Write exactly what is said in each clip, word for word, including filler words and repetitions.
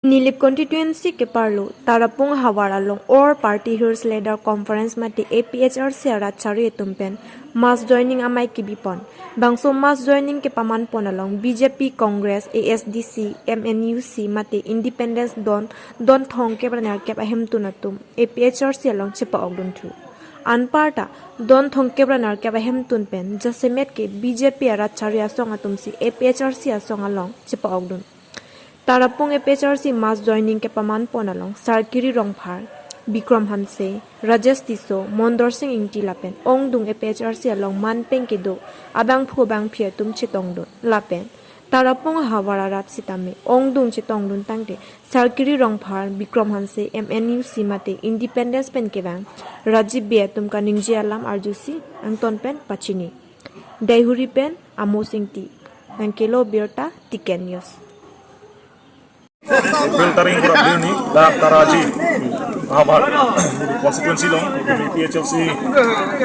Nilip constituency keparlo Tarapung havar along all party hills leader conference mate A P H L C arat chari atum pen mass joining amei kebipon. Bangso mass joining kepamanpon along B J P, Congress, A S D C, M N U C mate independents don don thongkep ra nerkep ahemtun atum A P H L C along chepa-okdun thu. Anparta don thongkep ra nerkep ahemtun pen jasemet ke B J P arat chari asong atum si A P H L C asong along chepa-okdun. Tarapung A P H L C mass joining kepamanpon along Sarkiri Rongphar, Bikram Hanse, Rajesh Tisso, Mondor Sing Ingti lapen ongdung A P H L C along manpeng kedo abangphu abangphi atum chetongdun. Lapen Tarapung havar arat sitame ongdung chetongdun tangte Sarkiri Rongphar, Bikram Hanse, M N U C mate independents pen kevang Rajiv Bey atum kaningje alam arjusi angton pen pachini. Daihuri pen Amos Ingti, nangkelo birta Tiken News. April tarik ingkoi ra phli arni dak Taraji havar constituency along A P H L C,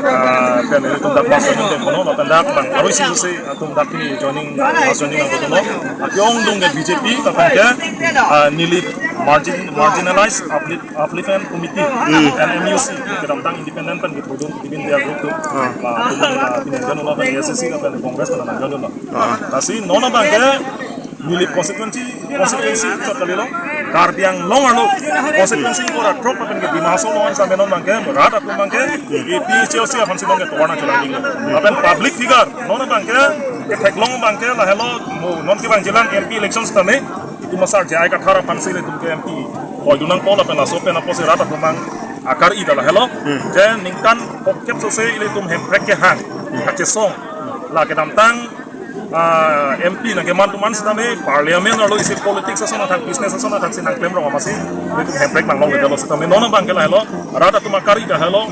ah, pen ilitum dak mass joining dengponlo, lapen dak bang aroi si si atum dak pini joining, mass joining nangdengponlo. Ake ongdung ke B J P, lapen ke, ah, Nilip margin, marginalized uplift, upliftment committee, N M U C, kedamtang independent pen kethurdun Tibin India group atum. Ah. Ah, atum, ah, pini join lo, pen A S D C, pen Congress pen nang join lo. Ah. Lasi non abang ke Nilip constituency, constituency chot kalilo. Karbi Anglong arlo constituency ingkoi ra throk lapen ke Dima Hasao along sitame non abang ke rat atum abang ke A P H L C aphan si non ke tovar nangchelangding. Lapen public figure non abang ke ketheklong abang ke lahelo, mo non kevangjilang M P election sitame itum asar J I Kathar aphan si ilitum ke M P toidun nangpo lapen laso pen apotsi rat atum abang akar-i ta lahelo. Hmm. Je ningkan phokep sose ilitum Hemprek kehang kachesong la kedamtang, ah, M P nangkeman atum an sitame parliament arlo isi politics ason athak, business ason athak si nangklemrong amatsi ilitum Hemprek nanglongledetlo sitame non abang ke lahelo, rat atum akar-i ta lahelo.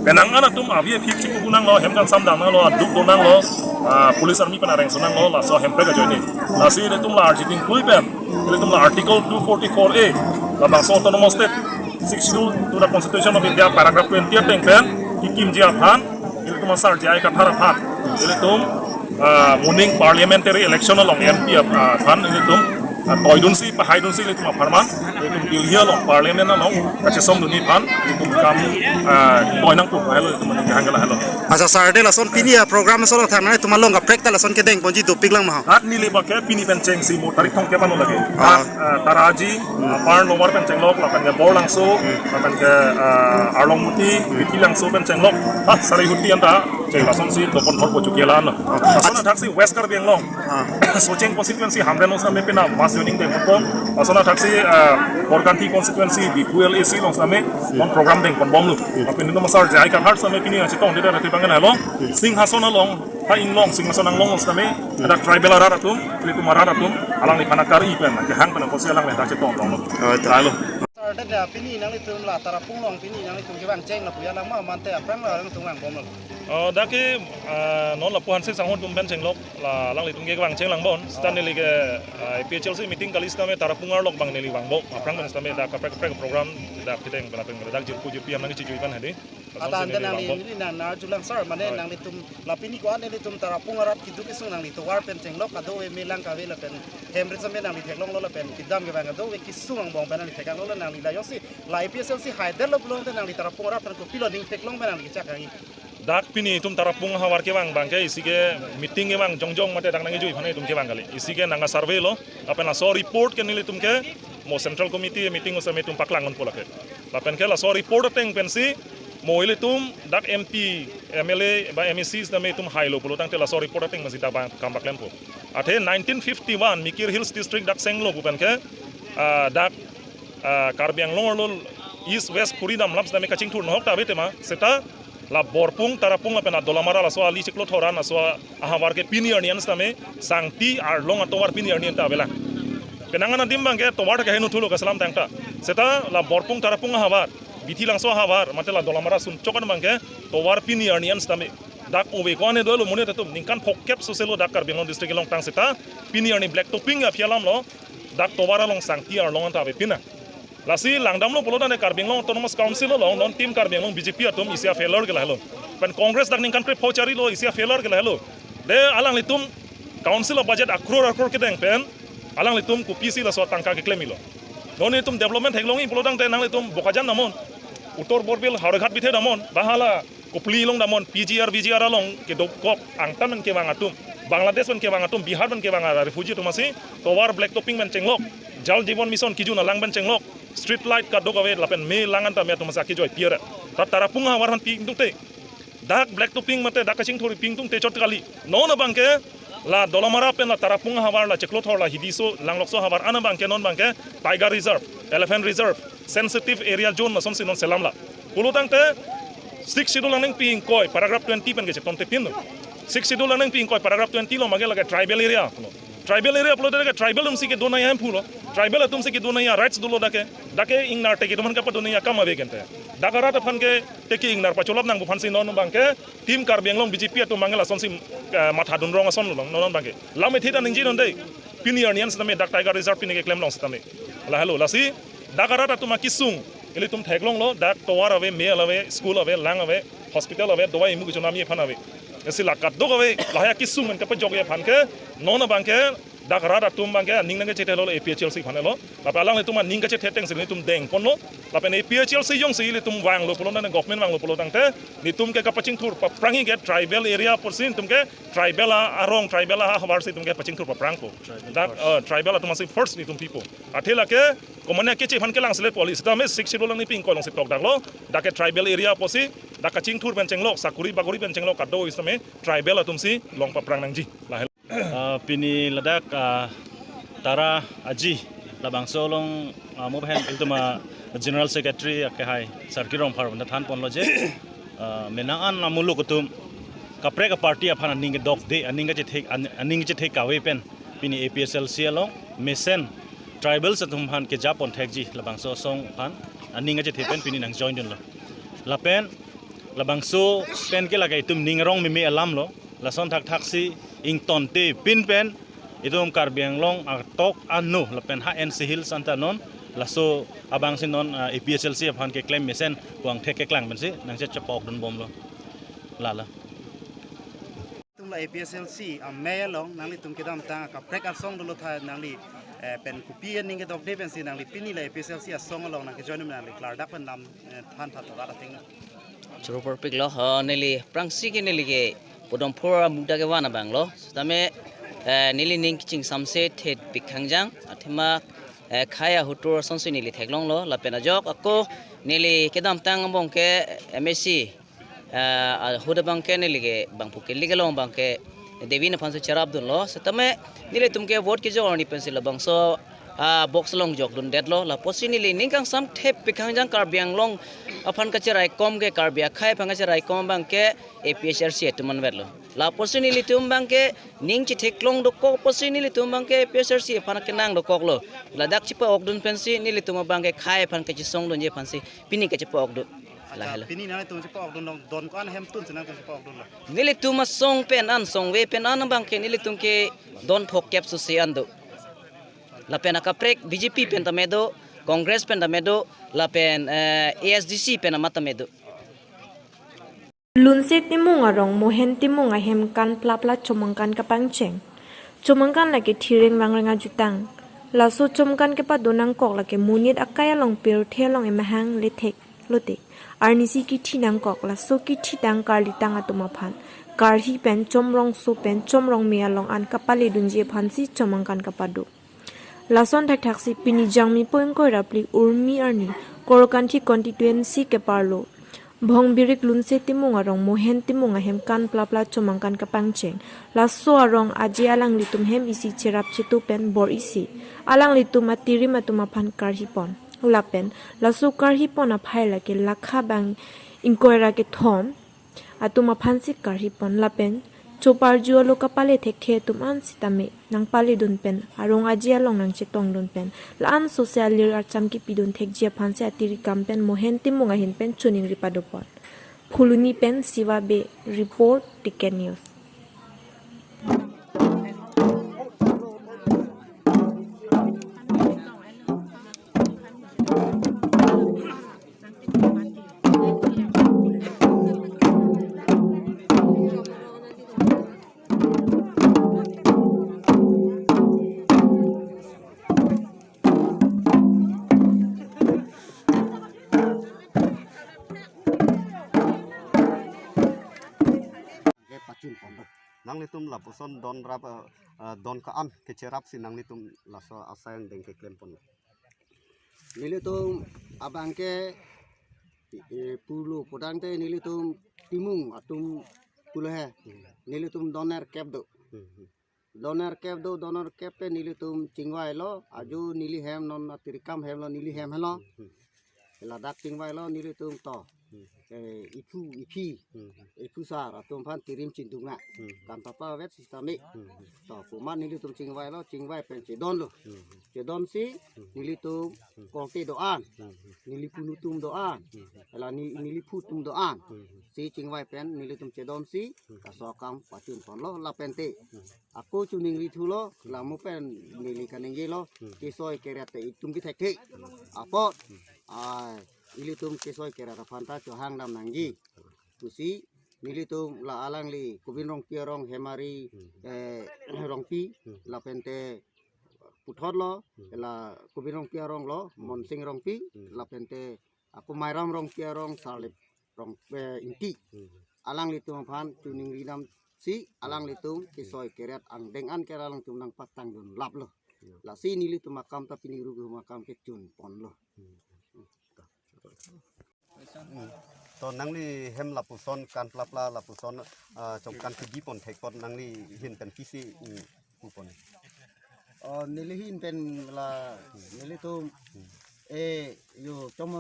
Penang an atum avi aphik chikubu nanglo, hem kangsam dam nanglo, aduk do nanglo, ah, police army pen areng so nanglo, laso Hemprek ajoine. Lasi ilitum la arjiding klui pen ilitum la Article two forty-four A, labangso Autonomous State, Sixth Schedule to the Constitution of India, paragraph twenty ateng pen kekimji aphan, ilitum asar J I Kathar aphan ilitum, ah, moning parliamentary election along M P ap-, ah, aphan ilitum, ah, toidunsi, pahaidunsi ilitum apharman ilitum Delhi along parliament along kachesongdunji aphan ilitum kam, ah, toi nangpo, lahelo ilitum moning kehang ke lahelo. Accha, sir, de lason pini a-program ason athak mane itum along kaprek ta lason kedengponji dopiklang ma ho? Dak Nilip abang ke pini pen chengsi mo tarik thomkep anlo lake. Ah. Dak, ah, Taraji, ah, apar nomar pen chenglok, lapen ke Borlangso, lapen ke, ah, Arlongmuti, Bithilangso pen chenglok. Ah, Sarihuti anta cheng lasonsi dopon thorpo chukela no. Ah. Lason athak si West Karbi Anglong. Ah. Socheng constituency Hamren along sitame pini mass joining dengponpo. Lason athak si, ah, Korkanthi constituency, Diphu L A C along sitame non program dengponbomlo. Lapen ilitum asar J I Kathar sitame pini nangchetongdetdet abang ke lahelo. Singhason along, ha inglong, Singhason anglong sitame, ada tribal arat atum, ilitum arat atum, alangliphan akar-i pen, kehang pen apotsi alangli dak chetongdunlo. Oh, ta. Lahelo. Sir, dak pini nanglitum la Tarapung along pini nanglitum kevangcheng lapu alam ma, mate aphrang la nanglitum vangbomlo? Oh, dak ke, ah, non lapu Hanse Sangho atum pen chenglok, la alanglitum kevangcheng langbom. Seta neli ke, ah, A P H L C meeting kali sitame Tarapung arlo abang neli vangbom. Aphrang pen sitame dak kaprek kaprek program dak kedeng pen lapen dak jirpo jirpi am nangkechijui pen hedi. Lason anta si neli nangli vangbom. Neli nang arjulang sir, mane, oi, nanglitum la pini ko-an nelitum Tarapung arat keduk kesung nangli tovar pen chenglok, kadokave melang kave lapen hem rit sitame nangli theklonglo lapen kedam kevang kadokave kesung angbong pen nangli theklonglo, nangli la jongsi la A P H L C haidetlo pulote nangli Tarapung arat aphan kopilo ning theklong pen nangli kechak hangji? Dak pini itum Tarapung havar kevang abang ke isi ke meeting kevang jongjong mate dak nangkejui aphan itum kevang kali. Isi ke nangka-survey lo, lapen laso report ke nelitum ke mo Central Committee meeting along sitame itum paklangponpo lake. Lapen ke laso report ateng pensi mo ilitum dak M P, M L A ba M A C sitame itum hailo pulo tangte laso report ateng pensi dak abang kam paklempo. Athe nineteen fifty-one Mikir Hills District dak senglo pu pen ke, ah, dak, ah, Karbi Anglong arlo East West khuri damlap sitame kachingthur nahok ta ave tema, seta la Borpung, Tarapung lapen Dolamara laso ali chiklo thor an laso ahavar ke pini arni an sitame Sangti Arlong atovar pini arni an ta avelang. Penang an adim abang ke tovar ta kaheno thulo kaselam tangta. Seta la Borpung Tarapung ahavar, Bithilangso ahavar, mate la Dolamara sunchok an abang ke tovar pini arni an sitame dak ove ko-an dolo monit atum, ningkan phokep soselo dak Karbi Anglong district kelongtang seta pini arni black topping aphi alamlo, dak tovar along Sangti Arlong an ta avepin nang. Lasi langdamlo pulo tangte Karbi Anglong Autonomous Council along non Team Karbi Anglong B J P atum isi a-failure ke lahelo. Pen Congress dak ningkan krepho charilo, isi a-failure ke lahelo. De alanglitum Council a-budget a-crore a-crore kedeng pen alanglitum kopisi laso atangka keklem-ilo? Non itum development theklongji pulo tangte nanglitum Bokajan damnon, Uttor Borbil Howraghat bithe damnon, ba hala Kopili along damnon, P G R, V G R along kedokok angtan pen kevang atum, Bangladesh pen kevang atum, Bihar pen kevang a refugee atum asi, tovar black topping pen chenglok, Jal Jeevan Mission kejun alang pen chenglok, street light kadokave lapen me lang anta me atum asi akejoi piara. Ta Tarapung ahavar aphan pi ingtungte, dak black topping mate dak kachingthur pi ingtungte chot kali. Non abangke la Dolamara pen la Tarapung ahavar, la Chiklothor, la Hidiso, Langlokso ahavar an abangke non abangke Tiger Reserve, Elephant Reserve, Sensitive Area Zone lasonsi non selamlo. Pulo tangte Sixth Schedule aningpi ingkoi paragraph twenty pen kechetongte pinlo. Sixth Schedule aningpi ingkoi paragraph twenty along abangke lake tribal area pulo. Tribal area pulote ke tribal atumsi kedo nangji ahemphu lo. Tribal atumsi kedo nangji rights dolo dak ke. Dak ke ingnar teke atum aphan kapadon nangji akam ave kente. Dak arat aphan ke teke ingnar pacholap nangpo aphansi non abangke Team Karbi Anglong B J P atum abangke lasonsi, eh, mathadun rong ason lo non abangke. Lam ethe ta ningje non dei. Pini arni an setame dak Tiger Reserve pini keklem long setame. Lahelo lasi dak arat atum akesung ilitum theklonglo, dak tovar ave, mel ave, school ave, lang ave, hospital ave, dawai imu kechonamji aphan ave. Lasi la kadokave lahai akesung pen kapajokji aphan ke non abangke dak rat atum abangke aning nangkachethelo, A P H L C aphan lo. Lapen alanglitum aning kachethe atengsi nelitum dengponlo. Lapen A P H L C jongsi ilitum vanglo pulo tangte, government vanglo pulo tangte, nelitum ke kapachingthur paprangji ke tribal area apotsi nelitum ke tribal a-, arong tribal ahavarsi nelitum ke pachingthur paprangpo. Tribal dak, first. Eh, tribal atum asi first nelitum pipo. Athe lake komatne keche aphan kelang sele policy tame Sixth Schedule aningpi ingkoi alongsi tokdaklo. Dak ke tribal area apotsi dak kachingthur pen chenglok, sakuri bakuri pen chenglok kado-an setame tribal atumsi long paprang nangji. Lahelo. Ah, pini ladak, ah, Tara Aji labangso along, ah, mo pen ilitum a-General Secretary akehai Sarki Rongphar pen thanponlo je, ah, menang an amuluk atum kaprek a-party aphan aning kedokde, aning kachethe, an-, aning kachethe kave pen pini A P H L C along mesen tribals atum aphan kejapon thekji labangso asong aphan aning kachethe pen pini nang join dunlo. Lapen labangso pen ke lake itum ning arong meme alamlo. Lason thakthaksi ingtonte pin pen itum Karbi Anglong atok ano lapen ha N C Hills anta non laso abangsi non, ah, A P H L C aphan keklem mesen puang thek keklang pensi nangchechepok dunbomlo. Lalo. Itum la A P H L C amei along nanglitum kedamtang kaprek asong dolo tha nangli, eh, pen kopi aning kedokde pensi nangli pini la A P H L C asong along nangkejoin nangli klardak pen lam, eh, than tha torat ating. Choro porpiklo, ho, neli aphrangsi ke neli ke Podom Phur amukdak kevan abanglo. Setame, eh, neli ning kachingsamse thet pikhang jang, athema, eh, khei ahutur asonsi neli theklonglo, lapen ajok ako neli kedamtang angbong ke M A C, eh, ahut abangke neli ke bangphu kili kelong abangke Devi aphansi cherap dunlo. Setame nelitum ke vote kejok arni pensi labangso, ah, box along jokdundetlo. Lapusi neli ning kangsam thep pikhang jang Karbi Anglong aphan kacheraikom ke, Karbi akhei aphan kacheraikom abangke A P H L C atum anvetlo. Lapusi nelitum abangke ning chetheklong dokok pusi nelitum abangke A P H L C aphan kenang dokoklo. Ladak chepa-okdun pensi nelitum abangke khei aphan kachesongdunji aphansi pini kachepa-okdun. Lahelo. Pini nangtum chepa-okdun long don ko-an ahemtun si nangtum chepa-okdunlo? Nelitum asong pen an, songve pen an abangke nelitum ke don phokep susi an do. Lapen akaprek B J P pen tame do, Congress pen tame do, lapen, eh, A S D C pen amat tame do. Lunse Timung arong Mohen Timung ahem kan plapla chomangkan kapangcheng. Chomangkan lake thireng vangreng ajutang. Laso chomangkan kepadonangkok lake monit akai along pirthe along emahang lethek lote arnisi kithi nangkok, laso kithitang karlitang atum aphan karhi pen chomrongso pen chomrongme along an kapaledunji aphansi chomangkan kapado. Lason thakthaksi pini Jangmipo ingkoi ra phli Urmi arni Korkanthi constituency keparlo Bhongbirik Lunse Timung arong Mohen Timung ahem kan plapla chomangkan kapangcheng. Laso arong aje alanglitum hem isi cherap chetu pen bor isi alanglitum atirim atum aphan karhipon. Lapen laso karhipon aphai lake lakha bang ingkoi ra kethom atum aphansi karhipon lapen choparju alo kapale thekthe atum an sitame nangpaledun pen arong aje along nangchetongdun pen la-an sose alir archam kipidun thekji aphansi atiri kam pen Mohen Timung ahin pen choningri padopon. Phuloni pen Siva Bey report, Tiken News. Nelitum lapuson don rap, eh, eh, don ka-an kecherap si nanglitum laso asai angdeng keklem pon. Nelitum abangke, eh, pulo pudangte nelitum Timung atum pulo he. Nelitum doner kep do. Hmm, hmm. Doner kep do, doner kep ke nelitum chingvai lo, ajo neli hem non atirikam hem lo, neli hem helo. Hmm, hmm. Ladak chingvai lo nelitum to. Hmm. Eh, iphu, iphi, Hmm, hmm. iphu sar atum aphan tirim chidung na. Hmm, hmm. Kan papa vet system e. Hmm, hmm. To, kumat nelitum chingvai lo, chingvai pen chedon lo. Hmm, hmm. Chedon si, Hmm. nelitum Hmm. korte do-an. Hmm, hmm. Neli punu atum do-an. Hmm, hmm. La ni, neli phu atum do-an. Hmm, hmm. Si chingvai pen nelitum chedon si, Hmm. laso akam pachun pon lo lapente. Hmm. Ako choningri thu lo, la mo pen neli kaningje lo, Hmm. kesoi keret te itum kethek the. Apot, Hmm. ah, ilitum kesoi keret aphan ta chohang dam nangji. Pusi, nelitum la alangli, Kobin Rongpi arong, Hemari, Hmm. eh, Rongpi, Hmm. lapente puthot lo, Hmm. la Kobin Rongpi arong lo, Hmm. Monsing Rongpi, Hmm. lapente ako Mairam Rongpi arong, Sarlip Rong, eh, Ingti. Hmm. Alanglitum aphan choningri dam si, alanglitum kesoi keret angdeng an keret alangtum nangpaktang dun lap lo. Hmm. Lasi nelitum akam ta pini ru akam kechun pon lo. Hmm. Hmm. To nangli hem lapuson kan plapla lapuson, ah, chomkan kebi pon thek pon nangli ahin pen pisi, hmm, pu pon. Oh, neli ahin pen la, nelitum, Hmm. eh, yo, chom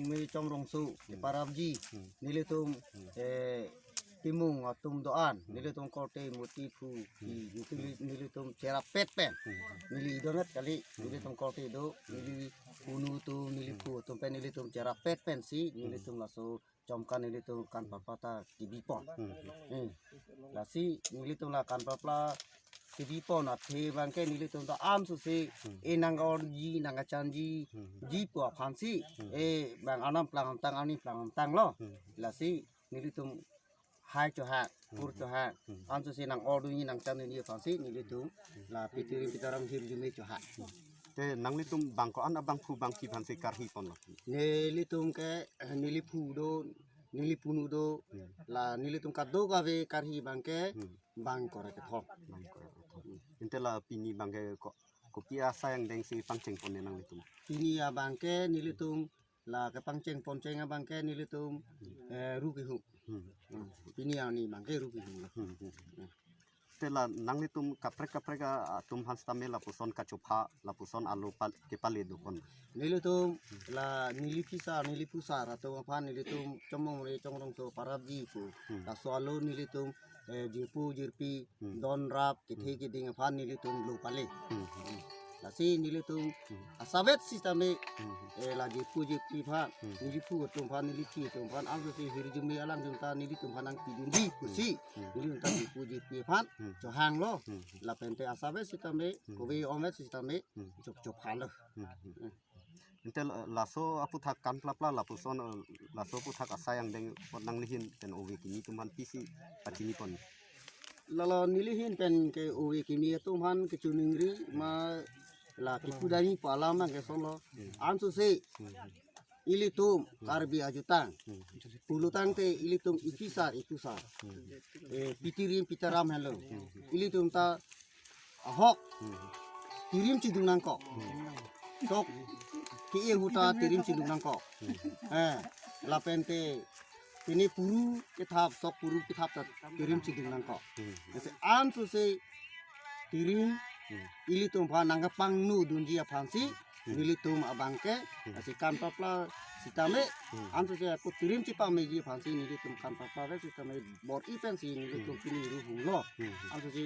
me chom rongso, Hmm. keparapji, Hmm. nelitum, Hmm. eh, Timung atum do-an, Hmm. nelitum korte murti phu, Hmm. ki, nelitum, nelitum cherap pet pen, Hmm. neli donet kali, Hmm. nelitum korte do, Hmm. neli punu atum, neli Hmm. phu atum pen, nelitum cherap pet pen si, Hmm. nelitum laso chomkan nelitum kan papa ta kebi pon. Hmm. Hmm. Lasi nelitum la kan papa kebi pon athe abangke nelitum ta an susi Hmm. e nang orji nang kachanji Hmm. ji pu aphan si Hmm. e bang anam plang amtang ani plang amtang lo. Hmm. Lasi nelitum hai chohak, pur Hmm. chohak. Hmm. An susi nang ordu ni nang chan ni aphan si nelitum la pitiri pitaram hirjume chohak. Te nanglitum bang ko-an abangphu bangphi aphan si karhi pon lo? Nelitum ke, eh, neli phu do, neli punu do, Hmm. la nelitum kadokave karhi abangke, Hmm. bang kore kethom. Bang kore kethom. Ante la pini abangke ko, kopi asai angdeng si pangcheng pon ne nanglitum? Pini abangke nelitum la kepangcheng poncheng abangke nelitum, Hmm. eh, ru kehum. Hmm. Hmm. Pini ani abangke ru kehum lo. Hmm, hmm. Hmm. Te la nanglitum kaprek kaprek a, atum aphan sitame lapuson kachopha, lapuson alo pal, kepale do pon? Nelitum la neli phisar, neli phusar atum aphan nelitum chomong re chongrongso parapji pu. Hmm. Laso alo nelitum, eh, jirpo jirpi, Hmm. don rap, kethe Hmm. keding aphan nelitum lo pale. Hmm. Hmm. Lasi nelitum Hmm. asavet sitame, Hmm. eh, la jirpo jirpi aphan, Hmm. neli phu atum aphan, neli phi atum aphan, an susi hirjume alanglitum ta nelitum aphan nangpidunji pusi, Hmm. nelitum ta jirpo jirpi aphan Hmm. chohang lo. Hmm. Lapente asavet sitame, Hmm. kove omet sitame, Hmm. chop chopha lo. Hmm. Hmm. Ante la, laso aputhak kan plapla lapuson, eh, laso aputhak asai angdeng pon nangli ahin pen ove kimi atum aphan pisi pachini pon? Lalo neli ahin pen ke ove kimi atum aphan kechoningri ma la kipudani pu alam abangke lason lo. Hmm. An susi Hmm. ilitum Hmm. Karbi ajutang. Hmm. Pulo tangte ilitum iphisar iphusar. Hmm. Eh, pitirim pitaram helo. Hmm. Ilitum ta ahok Hmm. tirim chidung nangkok. Hmm. Sok ki-e ahut ta tirim chidung nangkok. Hmm. Eh, lapente pini puru kethap, sok puru kethap ta tirim chidung nangkok. Hmm. Lasi an susi tirim Hmm. ilitum aphan nangkepangno dunji aphan si Hmm. nelitum abangke Hmm. lasi kan plapla sitame Hmm. an susi ako tirim chipameji aphan si nelitum kan plapla re sitame bor-i pen si nelitum Hmm. pini ru hum lo. Hmm. An susi